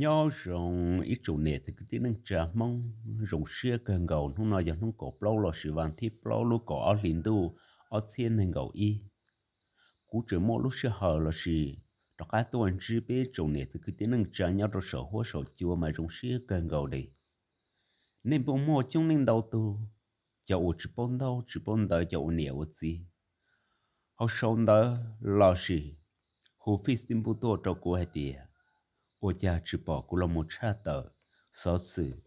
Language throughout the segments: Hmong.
Nyob zoo ib tsoom niam txiv kwv tij neej tsa Hmoob, zoo siab kawg nkaus hnub no yog hnub kaum plaub lossis vas thib plaub lub kaum ob hlis ntuj ob txhiab nees nkaum ib. Kuv tseem muaj lub sij hawm lossis rov qab tuaj ntsib peb tsoom niam txiv kwv tij neej tsa nyob rau saum huab saum cua mas zoo siab kawg nkaus li. Nej puas muaj coob leej ntau tug, cov uas tsis paub ntaub tsis paub ntawv, cov ua niam ua txiv, ho sau ntawv lossis hu Facebook tuaj rau kuv hais tias, ua cas tsis pom kuv los mus tshaj tawm xov xwm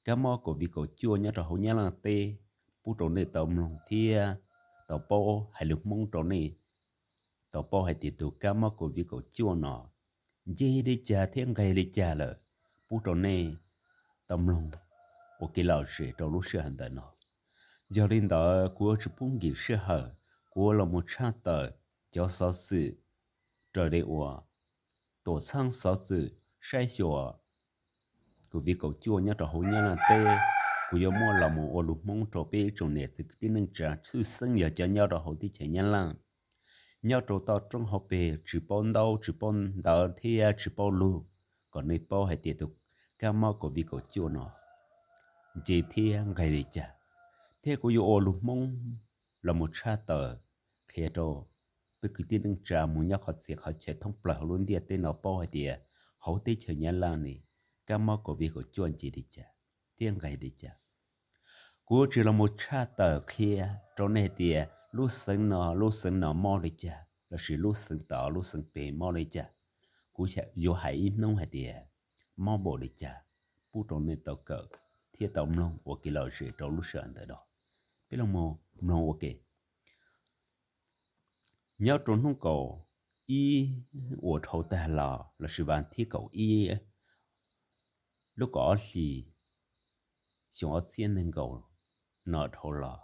kab mob COVID kaum cuaj nyob rau hauv Nyab Laj teb pub rau nej tau mloog thiab tau paub hais lus Hmoob rau nej tau paub hais tias tus kab mob COVID kaum cuaj no nce li cas thiab nqes li cas lawm, pub rau nej tau mloog ua kev lom zem rau lub sij hawm ntawm no. Yog li ntawd kuv yuav tsis pub nkim sij hawm, kuv yuav los mus tshaj tawm cov xov xwm raws li uas tuam txhab xov xwm saib xyuas COVID kaum cuaj nyob rau hauv Nyab Laj teb, kuv yuav muab los mus ua lus Hmoob rau peb ib tsoom niam txiv kwv tij neej tsa tshwj xeeb yog cov nyob rau hauv teb chaws Nyab Laj, nyob rau toj roob hauv pes tsis paub ntaub tsis paub ntawv thiab tsis paub lug, kom nej paub hais tias tus kab mob COVID kaum cuaj no nce thiab nqes li cas, thiab kuv yuav ua lus Hmoob los mus tshaj tawm qhia rau peb kwv tij neej tsa mus nyob qhov txhia qhov chaw thoob plaws hauv lub ntiaj teb no paub hais tias hauv teb chaws Nyab Laj ne kab mob COVID kaum cuaj nce li cas thiab nqes li cas. Kuv yuav tsis los mus tshaj tawm qhia rau nej hais tias lub xeev no lub xeev no mob li cas lossis lub xeev tod lub xeev pem mob li cas. Kuv yuav hais ib hnub hais tias mob npaum li cas pub rau nej tau kawm thiab tau mloog ua kev lom zem rau lub sij hawm ntawm no. Peb los mloog ua ke. Nyob rau hnub kaum ib uas dhau tag los lossis vas thib kaum ib lub kaum ob hlis xyoo ob txhiab nees nkaum no dhau los,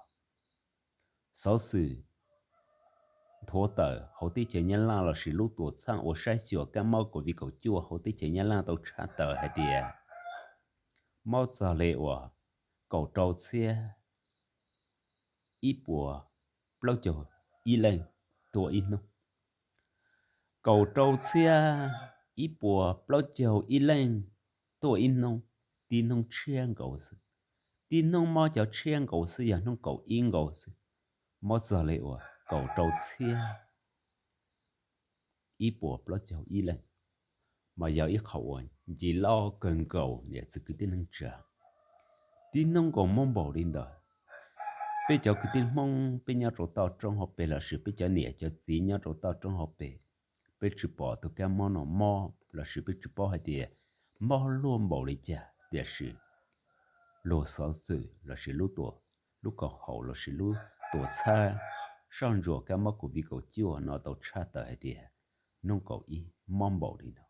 xov xwm nthuav tawm hauv teb chaws Nyab Laj lossis lub tuam txhab uas saib xyuas kab mob COVID kaum cuaj hauv teb chaws Nyab Laj tau tshaj tawm hais tias mob txog li uas kaum rau txhiab ib puas plaub caug ib leej tuaj ib hnub. Kaum rau txhiab ib puas plaub caug ib leej tuaj ib hnub, tib hnub tshiab nkaus xwb. Tib hnub mob cov tshiab nkaus xwb yog hnub kaum ib nkaus xwb, mob txog li uas kaum rau txhiab ib puas plaub caug ib leej, mas yog ib qho uas nce loj kawg nkaus niam txiv kwv tij neej tsa. Tib hnub nkaus mob npaum li ntawd. Peb cov kwv tij Hmoob peb nyob rau toj roob hauv pes lossis peb cov niam cov txiv nyob rau toj roob hauv pes, peb tsis pom tus kab mob no mob lossis peb tsis paub hais tias mob luaj npaum li cas, tiam sis luag xov xwm lossis lub tuam, lub koom haum lossis lub tuam txhab soj ntsuam kab mob COVID kaum cuaj no tau tshaj tawm hais tias hnub kaum ib mob npaum li no.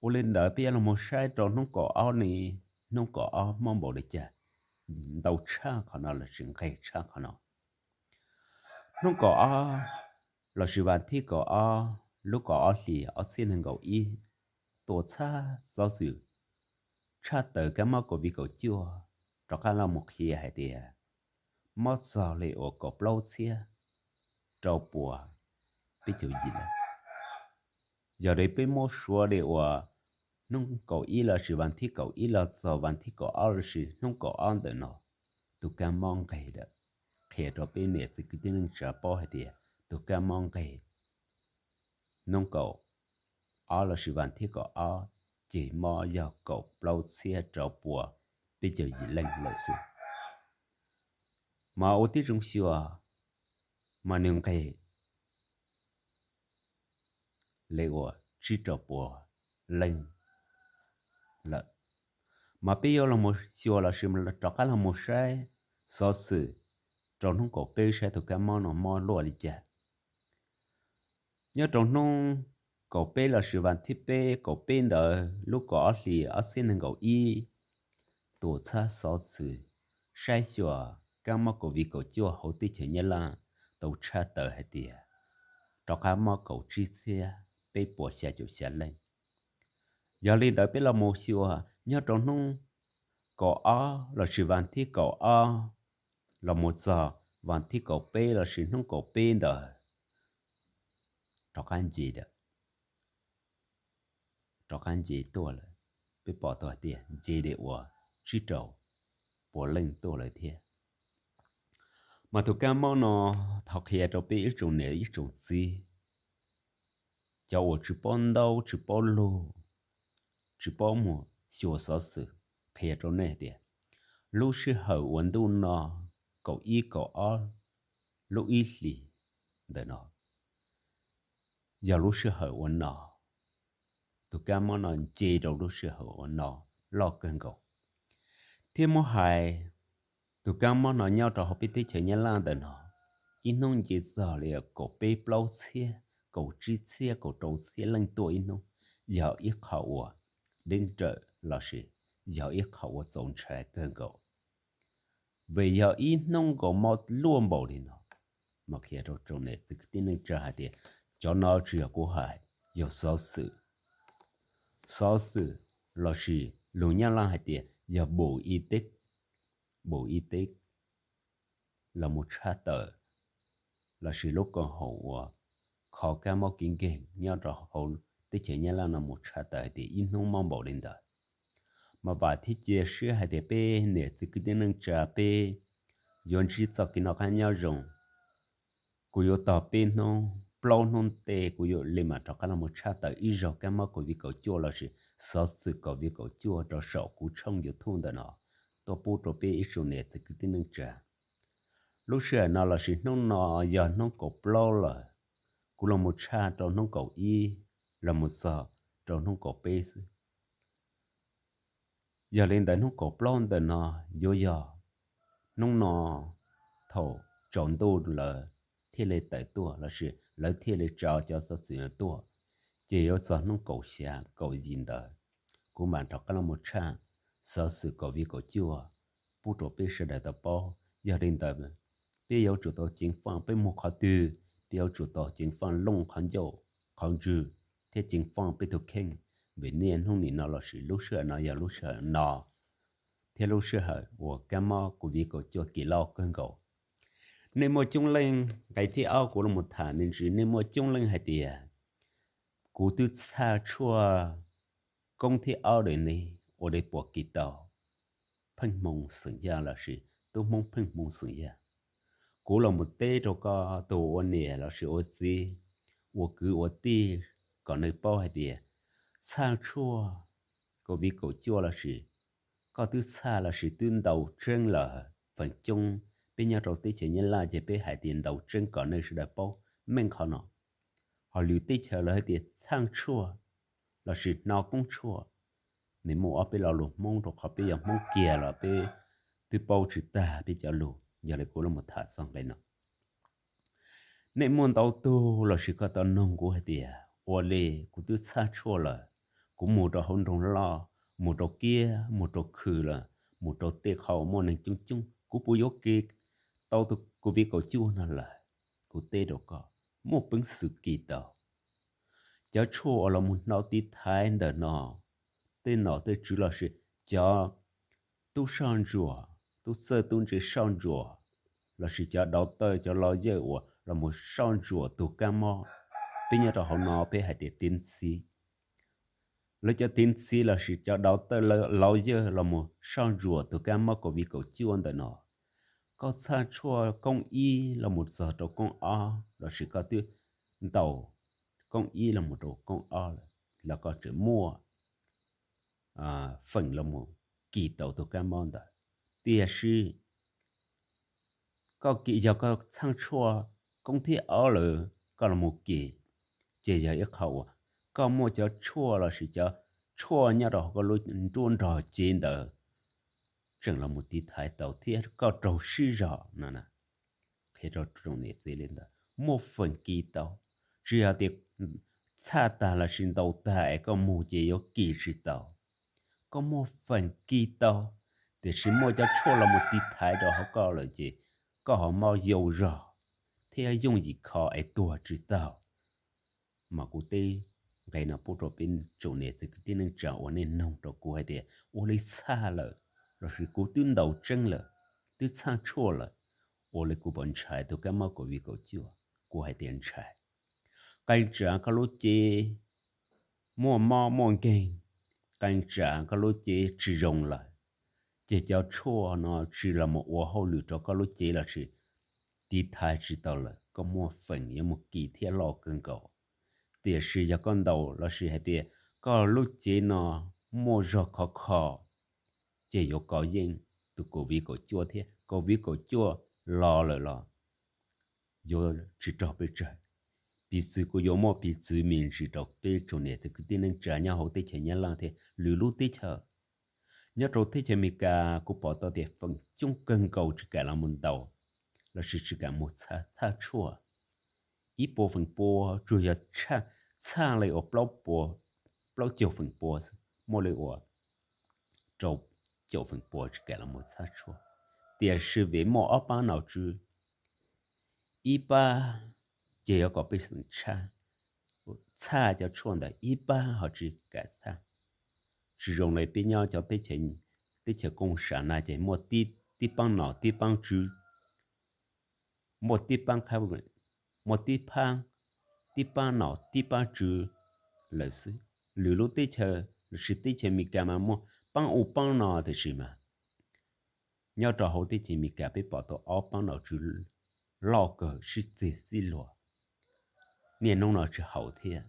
Ua li ntawd peb yuav los mus saib rau hnub kaum ob ne, hnub kaum ob mob npaum li cas, ntau tshaj qhov no lossis nqeg tshaj qhov no. Hnub kaum ob lossis vas thib kaum ob lub kaum ob hlis ob txhiab nees nkaum ib, tuam txhab xov xwm tshaj tawm kab mob COVID kaum cuaj rov qab los mus qhia hais tias mob txog li uas kaum plaub txhiab rau puas peb caug yim leej. Yog li peb muab suav li uas hnub kaum ib lossis vas thib kaum ib los txog vas thib kaum ob lossis hnub kaum ob ntawm no, tus kab mob nqeg lawm. Qhia rau peb niam txiv kwv tij neej tsa paub hais tias tus kab mob nqeg hnub kaum ob lossis vas thib kaum ob ces mob yog kaum plaub txhiab rau puas peb caug yim leej lawm xwb. Mas ua tib zoo xyuas, mas nws nqeg li uas tsib rau puas leej lawm. Mas peb yuav los mus xyuas lossis rov qab los mus saib xov xwm rau hnub kaum peb saib tus kab mob no mob luaj li cas. Nyob rau hnub kaum peb lossis vas thib peb kaum peb ntawd lub kaum ob hlis ob txhiab nees nkaum ib, tuam txhab xov xwm saib xyuas kab mob COVID kaum cuaj hauv teb chaws Nyab Laj tau tshaj tawm hais tias rov qab mob kaum tsib txhiab peb puas xya caum xya leej. Yog li ntawd peb los mus xyuas nyob rau hnub kaum ob lossis vas thib kaum ob los mus txog vas thib kaum peb lossis hnub kaum peb ntawd rov qab nce lawm. rov qab nce tuaj lawm. Peb pom tau hais tias nce li uas tsib rau puas leej tuaj lawm thiab. Mas tus kab mob no, thov qhia rau peb ib tsoom niam ib tsoom txiv, cov uas tsis paub ntaub tsis paub lug, tsis paub mus xyuas xov xwm, qhia rau nej tias lub sij hawm uas ntuj no kaum ib kaum ob lub ib hlis ntawm no yog lub sij hawm uas no, tus kab mob no nce rau lub sij hawm uas no loj kawg nkaus. Thiab muab hais tus kab mob no nyob rau hauv peb teb chaws Nyab Laj ntawm no, ib hnub nce txog li kaum peb plaub txhiab, kaum tsib txhiab, kaum rau txhiab leej tuaj ib hnub, yog ib qho uas deb nrawm lossis yog ib qho uas txaus ntshai kawg nkaus. Vim yog ib hnub nkaus mob luaj npaum li no, mas qhia rau tsoom niam txiv kwv tij neej tsa hais tias cov no tsis yog kuv hais, yog xov xwm. Xov xwm lossis lus Nyab Laj hais tias yog Bộ Y tế, Bộ Y tế los mus tshaj tawm lossis lub koom haum uas kho kab mob kev nkeeg nyob rau hauv teb chaws Nyab Laj no mus tshaj tawm hais tias ib hnub mob npaum li ntawd. Mas vam thiab cia siab hais tias peb niam txiv kwv tij neej tsa peb yuav ntsib txoj kev noj qab nyob zoo. Kuv yuav tog peb hnub plaub hnub tej kuv yuav li mam rov qab los mus tshaj tawm ib zaug kab mob COVID kaum cuaj lossis xov xwm COVID kaum cuaj rau saum kuv tshooj YouTube ntawm no, tuaj pub rau peb ib tsoom niam txiv kwv tij neej tsa. Lub sij hawm no lossis hnub no yog hnub kaum plaub lawm, kuv los mus tshaj rau hnub kaum ib los mus txog rau hnub kaum peb xwb. Yog li ntawd hnub kaum plaub ntawm no yuav yog hnub no thaum tsaus ntuj lawv thiaj li tawm tuaj lossis lawv thiaj li tso cov xov xwm no tuaj, ces yuav txog hnub kaum xya kaum yim ntawd, kuv mam rov qab los mus tshaj xov xwm COVID kaum cuaj pub rau peb sawv daws tau paub. Yog li ntawd, peb yuav tsum tau ceev faj, peb mus qhov twg peb yuav tsum tau ceev faj looj qhov ncauj qhov ntswg thiab ceev faj peb tus kheej, vim niaj hnub nim no lossis lub sij hawm no yog lub sij hawm no thiab lub sij hawm uas kab mob COVID kaum cuaj kev loj kawg nkaus. Nej muaj coob leej, nqe thib ob kuv los mus tham me ntsis, nej muaj coob leej hais tias kuv twb txhaj tshuaj koob thib ob lawm ne, ua li puas kis tau Pheej Hmoo xeem Yaj lossis tub Hmoob Pheej Hmoo xeem Yaj? Kuv los mus teb rau koj tus ua niam lossis ua txiv, ua kwv ua tij, kom nej paub hais tias txhaj tshuaj COVID kaum cuaj lossis koj twb txhaj lossis twb ntaus tseeb lawm. Feem coob peb nyob rau teb chaws Nyab Laj ces peb hais tias ntaus tseeb kom nej sawv daws paub meej qhov no. Ho lwm teb chaws lawv hais tias txhaj tshuaj lossis hno koob tshuaj. Nws muaj ob peb lo lus Hmoob, rau qhov peb yog Hmoob kiag los peb twb paub tsis tag peb cov lus. Yog li kuv los mus tham txog nqe no. Nej muaj ntau tug lossis koj tau noog kuv hais tias ua li kuv twb txhaj tshuaj lawm, kuv mus rau hauv nroog loj, mus rau kiab mus rau khw lawm, mus rau tej qhov uas muaj neeg coob coob, kuv puas yuav kis tau tus COVID kaum cuaj no lawm? Kuv teb rau koj, muaj peev xwm kis tau. Cov tshuaj uas los mus hno tiv thaiv ntawm no, tej nom tej tswv lossis cov tub soj ntsuam, tub txawj tub ntse soj ntsuam, lossis cov dauv tawj cov los yawj uas los mus soj ntsuam tus kab mob, peb nyob rau hauv no peb hais tias tiv ntxiv. Lawv cov tiv ntxiv lossis cov dauv tawj los yawj los mus soj ntsuam tus kab mob COVID kaum cuaj ntawm no, koj txhaj tshuaj koob ib los mus txog rau koob ob lossis koj twb ntaus koob ib los mus rau koob ob lawm los koj tseem muaj feem los mus kis tau tus kab mob ntawd. Tiam sis koj kis, yog koj txhaj tshuaj koob thib ob lawm koj los mus kis, ces yog ib qho uas koj muaj cov tshuaj lossis cov tshuaj nyob rau hauv koj lub nruab nrog cev ntawd tseem los mus tiv thaiv tau thiab koj raug sib zog no. Qhia rau tsoom niam txiv li ntawd, muaj feem kis tau. Tsis yog tias txhaj tag lossis ntaus tag es koj mus ces yuav kis tsis tau. Koj muaj feem kis tau, tiam sis muaj cov tshuaj los mus tiv thaiv rau hauv koj lawm ces koj ho mob yau zog thiab yooj yim kho es tuag tsis tau. Mas kuv teb nqe no pub rau peb tsoom niam txiv kwv tij neej tsa uas nej noog rau kuv hais tias ua li txhaj lawm lossis kuv twb ntaus tseeb lawm, twb txhaj tshuaj lawm, ua li kuv puas ntshai tus kab mob COVID kaum cuaj? Kuv hais tias ntshai. Qee tsav koj lub cev muaj mob muaj nkeeg, qee tsam koj lub cev tsis zoo lawm, ces cov tshuaj no tsis los mus ua hauj lwm rau koj lub cev lossis tiv thaiv tsis tau lawm, koj muaj feem yuav mus kis thiab loj kawg nkaus. Tiam sis yog koj ntaus lossis hais tias koj lub cev no muaj zog khov kho, ces yuav kov yeej tus COVID kaum cuaj thiab. COVID kaum cuaj los lawm los yuav tsis raug peb tsawg. Piv txwv kuv yuav muaj piv txwv me ntsis rau peb tsoom niam txiv kwv tij neej tsa nyob hauv teb chaws Nyab Laj thiab lwm lub teb chaws. Nyob rau teb chaws Amelikas kuv pom tau tias feem coob kawg nkaus tsis kam los mus ntaus lossis tsis kam mus txhaj tshuaj. Ib puas feem pua tsuas yog txhaj li uas plaub caug feem pua, muaj li uas rau caum feem pua tsis kam los mus txhaj tshuaj. Tiam sis vim muaj ob pab nom tswv, ib pab ces yuav kom pej xeem txhaj cov tshuaj ntawd, ib pab ho tsis kam txhaj. Tsis zoo li peb nyob cov teb chaws koom sam na ces muaj tib pab nom tib pab tswv, muaj tib pab, muaj tib pab, tib pab nom tib pab tswv lawm xwb. Lwm lub teb chaws lossis teb chaws Amelikas mas muaj pab u pab no tiam sis mas nyob rau hauv teb chaws Amelikas peb pom tau ob pab nom tswv loj kawg sib txig xib luag, niaj hnub no tsis haum thiab.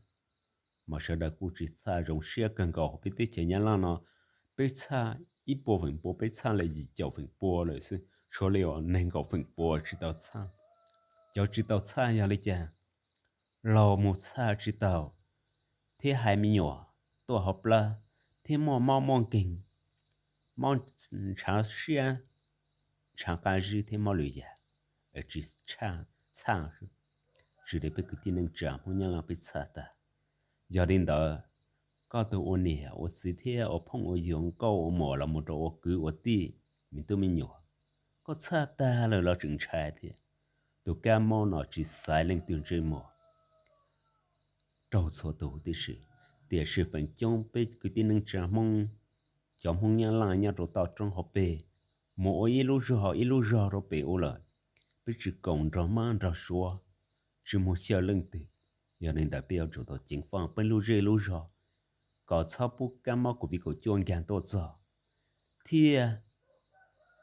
Mas sawv daws kuj tsis txhaj, zoo siab kawg nkaus hauv peb teb chaws Nyab Laj no, peb txhaj ib puas feem pua peb txhaj li yim caum feem pua lawm xwb, tshuav li uas nees nkaum feem pua tsis tau txhaj. Cov tsis tau txhaj yog li cas? Laus mus txhaj tsis tau, thiab hais me nyuam tuaj hauv plab, thiab muaj mob muaj nkeeg, mob ntshav siab, ntshav qab zib thiab mob lwm yam, tsis txhaj, tsis li peb kwv tij neej tsa Hmoob Nyab Laj peb txhaj tag. Yog li ntawd, koj tus ua niam ua txiv thiab ua phooj ua ywg, ua nkauj ua muam los mus rau ua kwv ua tij, me tub me nyuam, koj txhaj tag lawm los tseem ntshai thiab. Tus kab mob no tsis xaiv leej twg ntsej muag, raug txhua tus tib si. Tiam sis feem coob peb kwv tij neej tsa Hmoob, cov Hmoob Nyab Laj nyob rau toj roob hauv pes, mus ua ib lub zog ib lub zog rau pem ub lawm, peb tsis koom nrog mab nrog suav, tsis mus xyaw leej twg. Yog li ntawd peb yuav tsum tau ceev faj peb lub zej lub zog, kom txhob pub kab mob COVID kaum cuaj nkag tuaj txog, thiab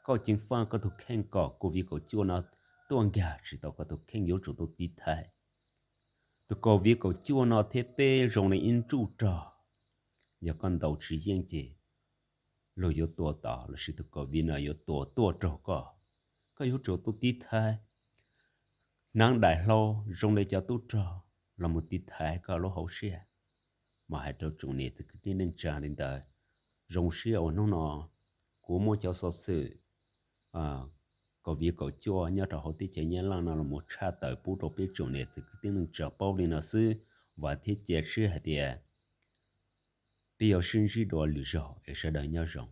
koj ceev faj koj tus kheej kom COVID kaum cuaj no tuaj nkag tsis tau koj tus kheej, yuav tsum tau tiv thaiv tus COVID kaum cuaj no thiab peb zoo li ib ntsuj rog. Yog koj ntaus tsis yeej ces luag yuav tua tod lossis tus COVID no yuav tua tuaj raug koj. Koj yuav tsum tau tiv thaiv hnav daim hlau zoo li cov tub rog los mus tiv thaiv koj lub hauv siab. Mas hais rau tsoom niam txiv kwv tij neej tsa li ntawd, zoo siab uas hnub no kuv muab cov xov xwm COVID kaum cuaj nyob rau hauv teb chaws Nyab Laj no los mus tshaj tawm pub rau peb tsoom niam txiv kwv tij neej tsa paub li no xwb. Vam thiab cia siab hais tias peb yuav sib ntsib dua lwm zaug es sawv daws nyob zoo.